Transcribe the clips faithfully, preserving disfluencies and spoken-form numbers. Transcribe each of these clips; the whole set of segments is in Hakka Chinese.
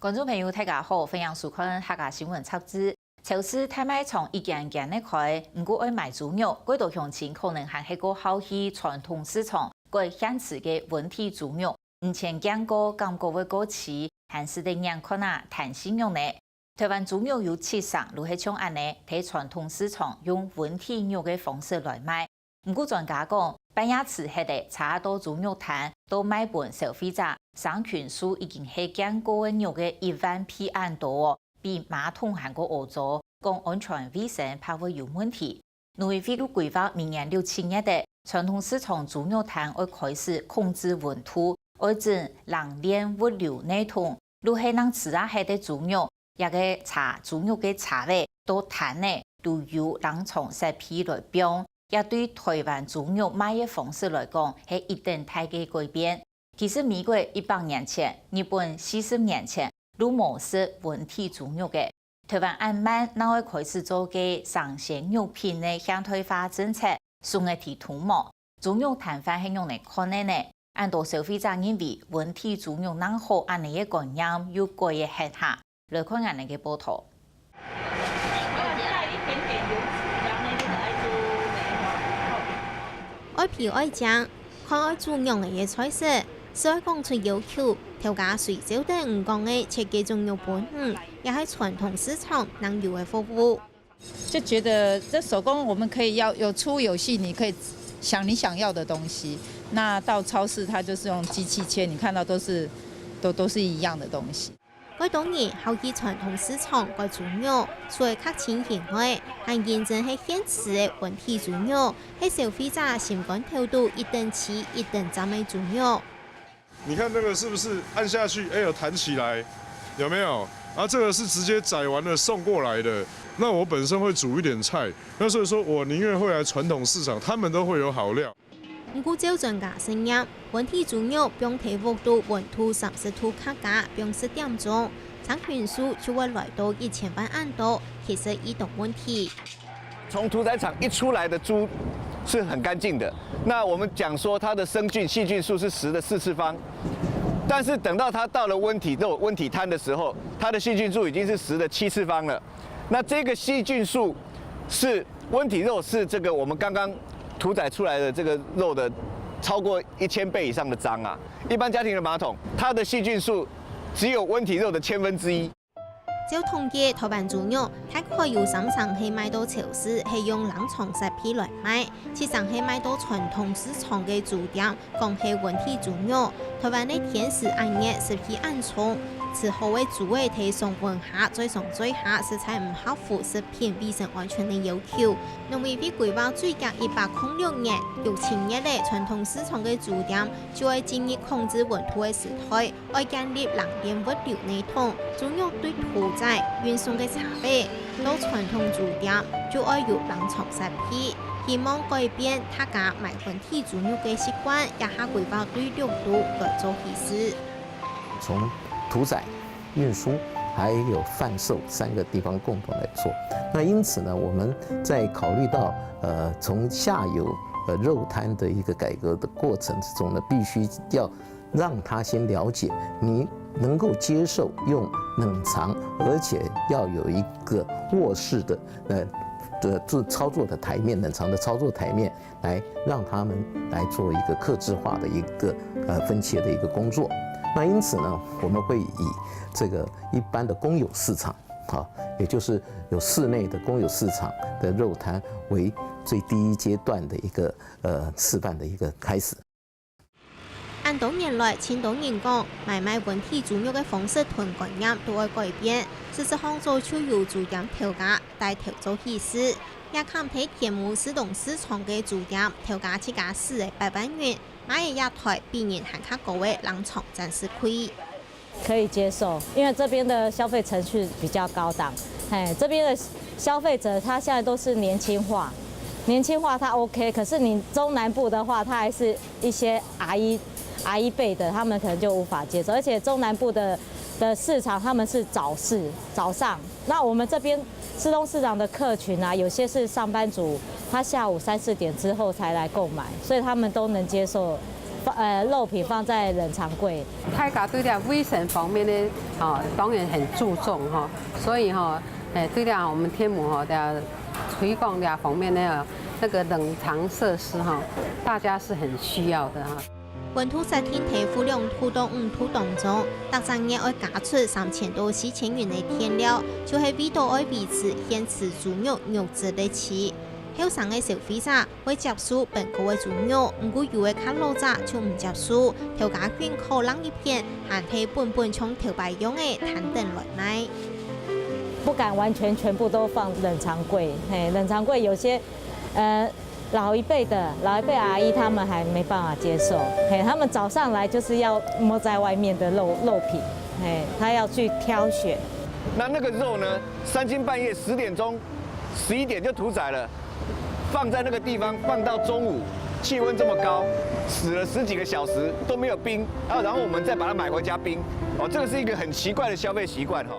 觀眾朋友，大家好，歡迎收看客家新聞雜誌。超市大賣場一間間仔開，毋過愛買豬肉，蓋多鄉親可能還係較好去傳統市場，買現切个溫體豬肉，毋曾見過，感覺會過膣，還使得䀴看啊，貪心肉呢。台灣豬肉有七成就係像恁呢，在傳統市場用溫體肉个方式來賣。 毋過專家講，半夜遲忒仔，車到豬肉攤，到賣分消費者，生菌數已經係見過个肉个一萬倍恁多哦，比馬桶還過屙糟，講安全衛生怕會有問題。農委會又規劃明年六七月仔，傳統市場豬肉攤愛開始控制溫度，愛整冷鏈物流系統，就係正駛啊忒个豬肉， 這个車豬肉个車仔到攤仔都有冷藏設備來放，這對台灣豬肉賣个方式來講，係一等大个改變。其實美國一百年前、日本四十年前，就無食溫體豬肉个。台灣恁慢正愛開始做个生鮮肉品个現代化政策，送个地圖無？ 豬肉攤販係仰仔看个呢？恁多消費者認為溫體豬肉正好恁呢个觀念又改了忒下。來看恁呢个報導。愛皮愛靚，看愛煮仰仔个菜色，係愛講出要求，頭家隨照等你講个切个豬肉分你，也係傳統市場能有个服務。 就覺得這手工我們可以要有粗有細，你可以想你想要的東西。那到超市，它就是用機器切，你看到都是都都是一樣的東西。蓋多人好去傳統市場買豬肉，除了較新鮮外，還認真係現切个溫體豬肉，係消費者心肝頭肚一等試一等讚个豬肉。 你看那個是不是按下去，哎，有彈起來，有沒有？啊，這個是直接宰完了送過來的。那我本身會煮一點菜，那所以說我寧願會來傳統市場，他們都會有好料。毋過照專家承認，溫體豬肉放在屋肚溫度三十度較加，放十點鐘，生菌數就會來到一千萬恁多，其實已當問題。 從屠宰場一出來的豬是很乾淨的。那我們講說它的生菌、細菌數是十的四次方，但是等到它到了溫體肉、溫體攤的時候，它的細菌數已經是十的七次方了。那這個細菌數是溫體肉是這個我們剛剛屠宰出來的這個肉的超過一千倍以上的髒啊！一般家庭的馬桶，它的細菌數只有溫體肉的千分之一。 照統計，台灣豬肉大概有三成係賣到超市，係用冷藏設備來賣；七成係賣到傳統市場个豬店，講係溫體豬肉。台灣个天時恁熱，濕氣恁重，飼好个豬仔在常溫下再常曬下，實在毋合乎食品衛生安全个要求。農委會規劃最遽一百空六年、六七月个傳統市場个豬店，就愛進入控制溫度个時代。 愛建立冷鏈物流系統，豬肉對屠宰運送个車仔到傳統豬店，就愛有冷藏設備。希望改變大家買溫體豬肉个習慣，這下規劃對六都來做起始。從屠宰、運輸還有販售三個地方共同來做。那因此呢，我們在考慮到呃從下游呃肉攤的一個改革的過程之中呢，必須要 讓他先了解，你能夠接受用冷藏，而且要有一個握式的呃的這操作的台面，冷藏的操作台面，來讓他們來做一個客製化的一個呃分切的一個工作。那因此呢，我們會以這個一般的公有市場，好，也就是有室內的公有市場的肉攤為最第一階段的一個呃示範的一個開始。 恁多年來，盡多人講，買賣溫體豬肉个方式同觀念都愛改變。事實上，早就有豬店頭家帶頭做起始。這崁在天母市東市場个豬店，頭家自家駛个八萬元，買了一台比人還較高个冷藏展示櫃。 可以接受，因為這邊的消費層次比較高檔，哎，這邊的消費者他現在都是年輕化，年輕化他 OK，可是你中南部的話，他還是一些阿姨阿姨輩的，他們可能就無法接受，而且中南部的的市場他們是早市早上，那我們這邊市東市場的客群啊，有些是上班族，他下午三四點之後才來購買，所以他們都能接受呃，肉品放在冷藏柜。大家對這衛生方面呢，哦，當然很注重哈，所以哈，哎，對這我們天母哈，這推廣這方面呢，那個冷藏設施哈，大家是很需要的哈。溫度設定在負兩度到五度當中，逐隻月愛加出三千到四千元个電料，就係為著愛維持現時豬肉肉質个質。後生个消費者 會接受分高个豬肉，毋過有个較老者就毋接受，頭家緊靠另一片，還係本本像頭擺樣个攤等來賣。不敢完全全部都放冷藏櫃，嘿，冷藏櫃有些，呃，老一辈的，老一辈阿姨他们还没办法接受，嘿，他们早上来就是要摸在外面的肉，肉品，嘿，他要去挑选。那那个肉呢，三更半夜十点钟、十一点就屠宰了，放在那个地方，放到中午，气温这么高，死了十几个小时都没有冰，啊，然后我们再把它买回家冰，哦，这个是一个很奇怪的消费习惯哈。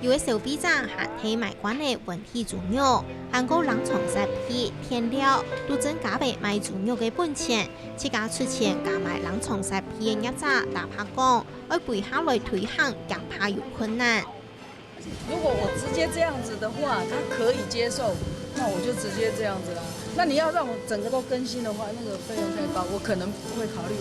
有个消費者還係買慣了溫體豬肉，還過冷藏設備、電料，都增加了賣豬肉个本錢，自家出錢加買冷藏設備个業者打破講，愛歸下來推行，驚怕有困難。 如果我直接这样子的话，他可以接受，那我就直接这样子啦。那你要让我整个都更新的话，那个费用太高，我可能不会考虑。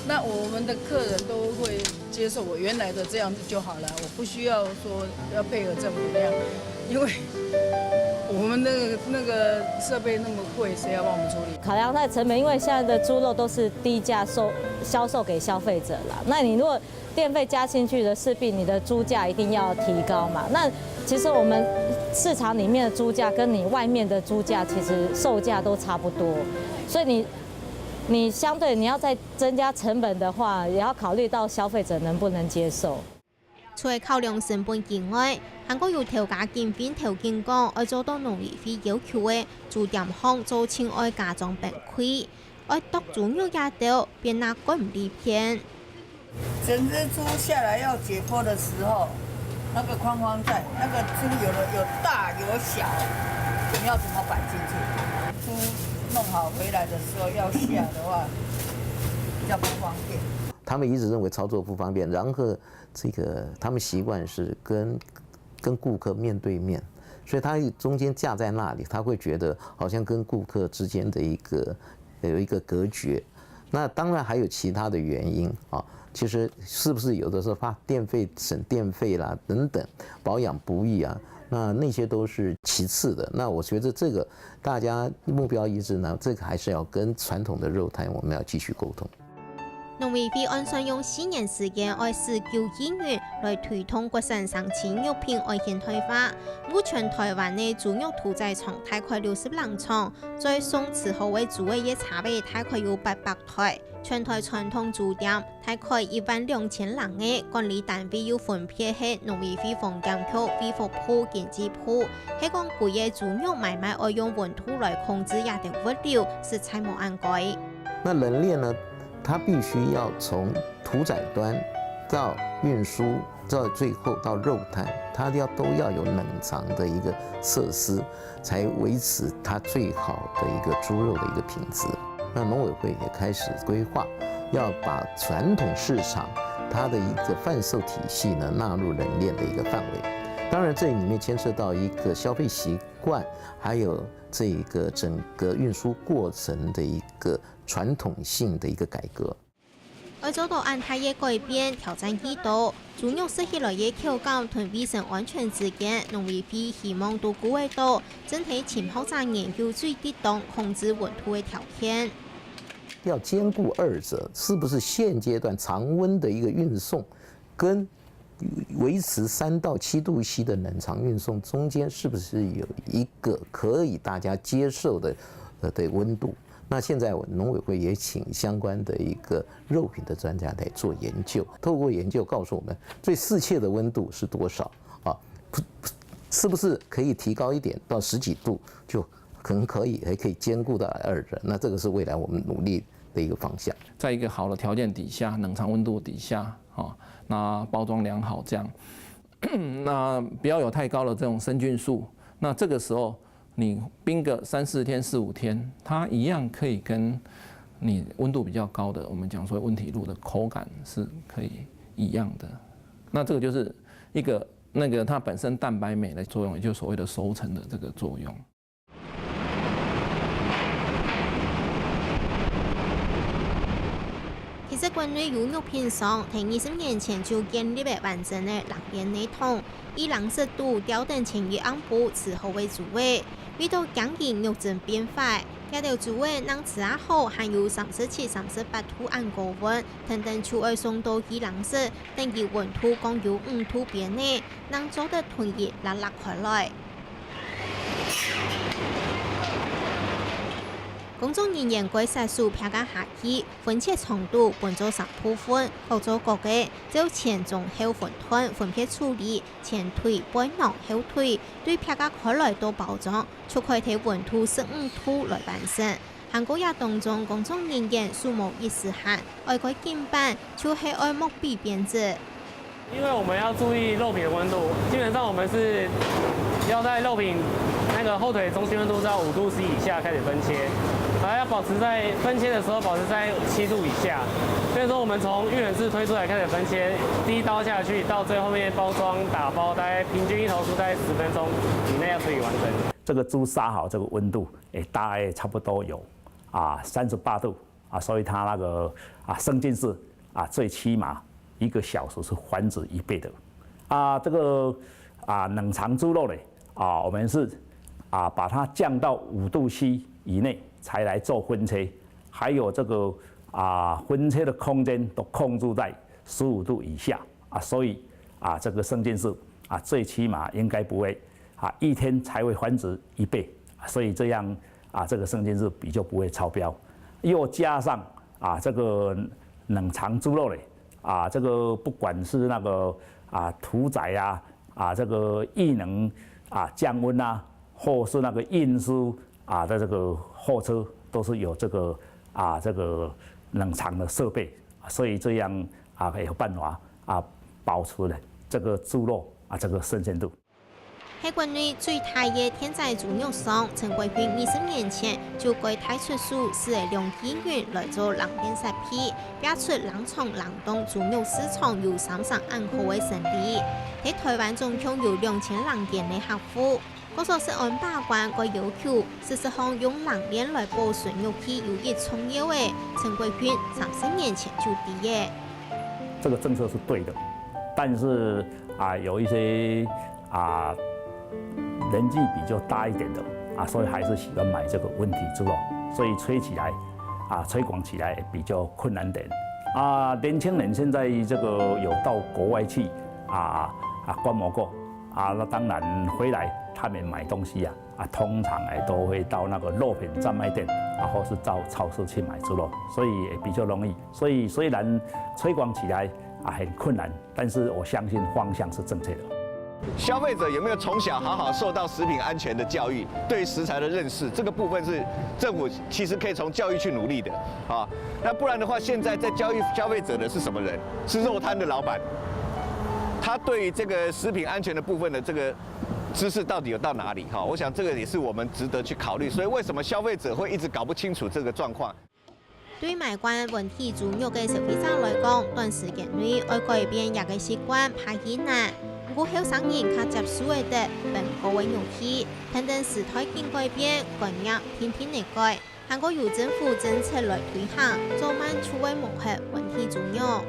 那我们的客人都会接受我原来的这样子就好了，我不需要说要配合政府那样，因为我们那个那个设备那么贵，谁要帮我们处理？考量它的成本，因为现在的猪肉都是低价售销售给消费者啦。那你如果电费加进去的，势必你的猪价一定要提高嘛。那其实我们市场里面的猪价跟你外面的猪价其实售价都差不多，所以你你相对你要再增加成本的话，也要考虑到消费者能不能接受。除了考量成本以外，还过有头家跟分头跟讲，要做到农委会要求的，猪店方做清爱加装冰柜，爱剁猪肉也都，变那管理片。 整只猪下来要解剖的时候，那个框框在，那个猪有的有大有小，你要怎么摆进去？猪弄好回来的时候要下的话，比较不方便。他们一直认为操作不方便，然后这个他们习惯是跟跟顾客面对面，所以他中间架在那里，他会觉得好像跟顾客之间的一个有一个隔绝。那当然还有其他的原因啊，其实是不是有的时候怕电费省电费啦等等，保养不易啊，那那些都是其次的。那我觉得这个大家目标一致呢，这个还是要跟传统的肉摊我们要继续沟通。农委会按算用四年时间，爱使九亿元来推动国产生鲜肉品爱现代化。目前台湾的猪肉屠宰场大概六十零场，在送养好个猪仔个车仔大概有八百台。全台传统猪店大概一万两千零个，管理单位又分别系农委会防检局、卫福部、经济部，系讲贵个猪肉买卖爱用温度来控制，也得物流，实在无恁该。那冷链呢？ 它必须要从屠宰端到运输，到最后到肉摊，它要都要有冷藏的一个设施，才维持它最好的一个猪肉的一个品质。那农委会也开始规划，要把传统市场它的一个贩售体系呢纳入冷链的一个范围。当然，这里面牵涉到一个消费习惯，还有这一个整个运输过程的一个传统性的一个改革。 爱做到恁大个改变，挑战已多。猪肉食起来个口感同卫生安全之间，农委会希望都顾得到，正在深化仔研究最适当控制温度个条件。要兼顾二者，是不是现阶段常温的一个运送，跟维持三到七度C的冷藏运送中间，是不是有一个可以大家接受的呃的温度？ 那现在农委会也请相关的一个肉品的专家来做研究，透过研究告诉我们最适切的温度是多少啊？是不是可以提高一点到十几度，就可能可以，还可以兼顾到二者。那这个是未来我们努力的一个方向。在一个好的条件底下，冷藏温度底下，哦，那包装良好这样，那不要有太高的这种生菌数。那这个时候你冰个三四天、四五天，它一样可以跟你溫度比較高的，我们讲说温体乳的口感是可以一样的。那这个就是一个那个它本身蛋白酶的作用，也就是所谓的熟成的这个作用。其實國內有肉品商，在二十年前就建立了完整个冷鏈系統，以冷食肚吊等前一暗晡食好个豬仔。為著降低肉質變壞，這兜豬仔能食啊好，還有三十七、三十八度恁高溫，跈等就愛送到去冷食，等佢溫度降有五度邊呢，能做得同佢拉拉開來。 工作人員會殺手劈个下去，分切長度分做三部分，各做各个，照前中後分段分別處理，前腿、背囊、後腿，對劈个開來到包裝，就開在溫度十五度來完成。還過這當中工作人員手無一時閒，愛該緊辦，就係愛莫比鞭子。 因为我们要注意肉品的温度，基本上我们是要在肉品那个后腿中心温度在五度C以下开始分切，然后要保持在分切的时候保持在七度以下。所以说我们从育冷室推出来开始分切，第一刀下去到最后面包装打包，大概平均一头猪在十分钟以内要处理完成。这个猪杀好这个温度，诶，大概差不多有啊三十八度。 啊，所以它那个啊生进式啊最起码一个小时是繁殖一倍的。啊，这个啊冷藏猪肉呢，啊我们是啊把它降到五度C以内才来做分切，还有这个啊分切的空间都控制在十五度以下啊，所以啊这个生进式啊最起码应该不会啊一天才会繁殖一倍，所以这样 啊，这个生进式比较不会超标。又加上啊，这个冷藏猪肉嘞，啊，这个不管是那个啊屠宰啊，啊这个亦能啊降温啊，或是那个运输啊的这个货车，都是有这个啊这个冷藏的设备，所以这样啊有办法啊保持了这个猪肉啊这个新鲜度。 係國內最大个電宰豬肉商，陳國勳二十年前就改大出手，使个兩億銀來做冷鏈設備，拚出冷藏冷凍豬肉市場有三成恁好个生理。在台灣總共有兩千零間个客戶，各所食安把關个要求，事實上用冷鏈來保存肉體有幾重要个，陳國勳三十年前就知个。這個政策是對的，但是啊，有一些 啊，年纪比较大一点的啊，所以还是喜欢买这个温体猪肉，所以吹起来啊，推广起来比较困难点。啊，年轻人现在这个有到国外去啊啊观摩过啊，那当然回来他们买东西啊啊，通常哎都会到那个肉品专卖店啊，或是到超市去买猪肉，所以也比较容易。所以虽然推广起来啊很困难，但是我相信方向是正确的。 消费者有没有从小好好受到食品安全的教育，对食材的认识，这个部分是政府其实可以从教育去努力的啊。那不然的话，现在在教育消费者的是什么人？是肉摊的老板，他对于这个食品安全的部分的这个知识到底有到哪里？哈，我想这个也是我们值得去考虑。所以为什么消费者会一直搞不清楚这个状况？ 對買慣溫體豬肉个消費者來講，短時間內愛改變這个習慣怕係難。毋過後生人較接受會得分高个肉體，跈等時代緊改變，觀念定定會改。還過有政府政策來推行，早慢就會無忒溫體豬肉。